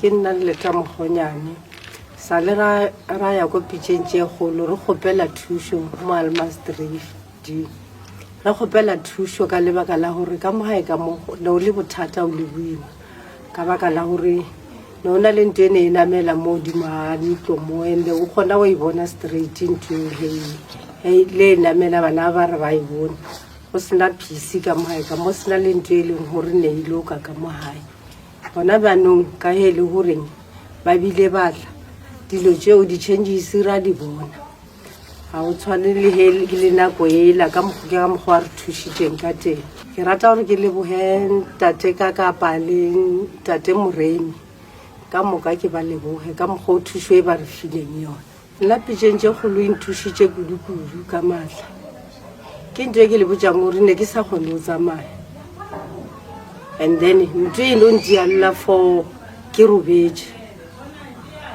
Ke nna Leta Mokgonyane. Sa le ra, ra ya ko pitšeng tše kgolo re kgopela thušo mo Almasdrift. Re kgopela thušo ka lebaka la gore ka mo gae ka mo ne o le bothata o le boima ka baka la gore ne o na le ntho e ne e namela mo godimo ga ntlo mo ende o kgona go e bona straight ntho eo he le e namela bana ba re ba e bone go sena peace ka mo gae ka mo sena le ntho e leng gore ne e loka ka mo gae. Gona bjanong ka ge e le goreng ba bile ba tla, dilo tšeo di-changes ra di bona. Ga o tshwane le ge le nako ela ka mokgwa ke ka mokgwa a re thušitšeng ka teng. Ke rata gore ke leboge ntate ka kapa le ntate Moremi ka moka ke ba leboge ka mokgwa o thušo e ba re fileng yona. Nna pitšeng tše kgolo e nthušitše kudu-kudu ka maatla. Ke ntho e ke le botšang gore ne ke sa kgone go tsamaya. And then ntho e no ntialola for ke robetše.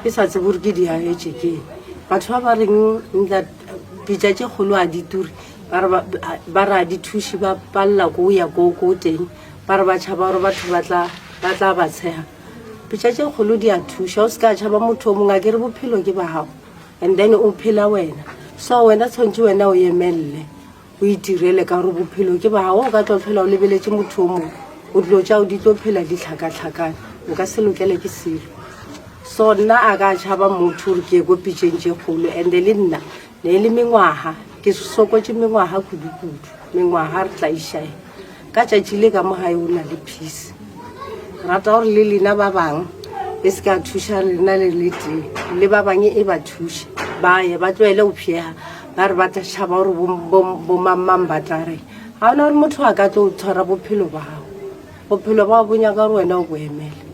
Ke sa tsebe gore ke diagetše ke eng. Batho ba ba reng nna pitša tše kgolo a di ture ba re ba re a di thuše ba palela ko ya ko ko teng ba re ba tšhaba gore batho ba tla ba tla ba tshega. Pitša tše kgolo di a thuša, o se ka tšhaba motho o mongwe, a ke re bophelo ke ba gago and then o phela wena. So wena tshwanetse wena o emelele o itirele ka gore bophelo ke ba gago, o ka tlo phela o lebeletše motho o mongwe o dilo tšao di tlo phela di tlhakatlhakane, o ka se lokele ke selo. So nna a ka tšhaba motho gore ke ye ko pitšeng tše kgolo and le nna ne e le mengwaga ke sokotše mengwaga kudu-kudu, mengwaga re tlaišae. Ka tšatši le ka mo gae o na le peace. Rata gore le lena ba bang e se ka thuša lena le le tee le ba bang e ba thuše ba ye ba tlohele go pšhega ba re ba tla tšhaba gore bomangmang ba tla re ga ona gore motho a ka tlo tshwara bophelo ba gago bophelo ba bo nyaka gore wena o bo emele.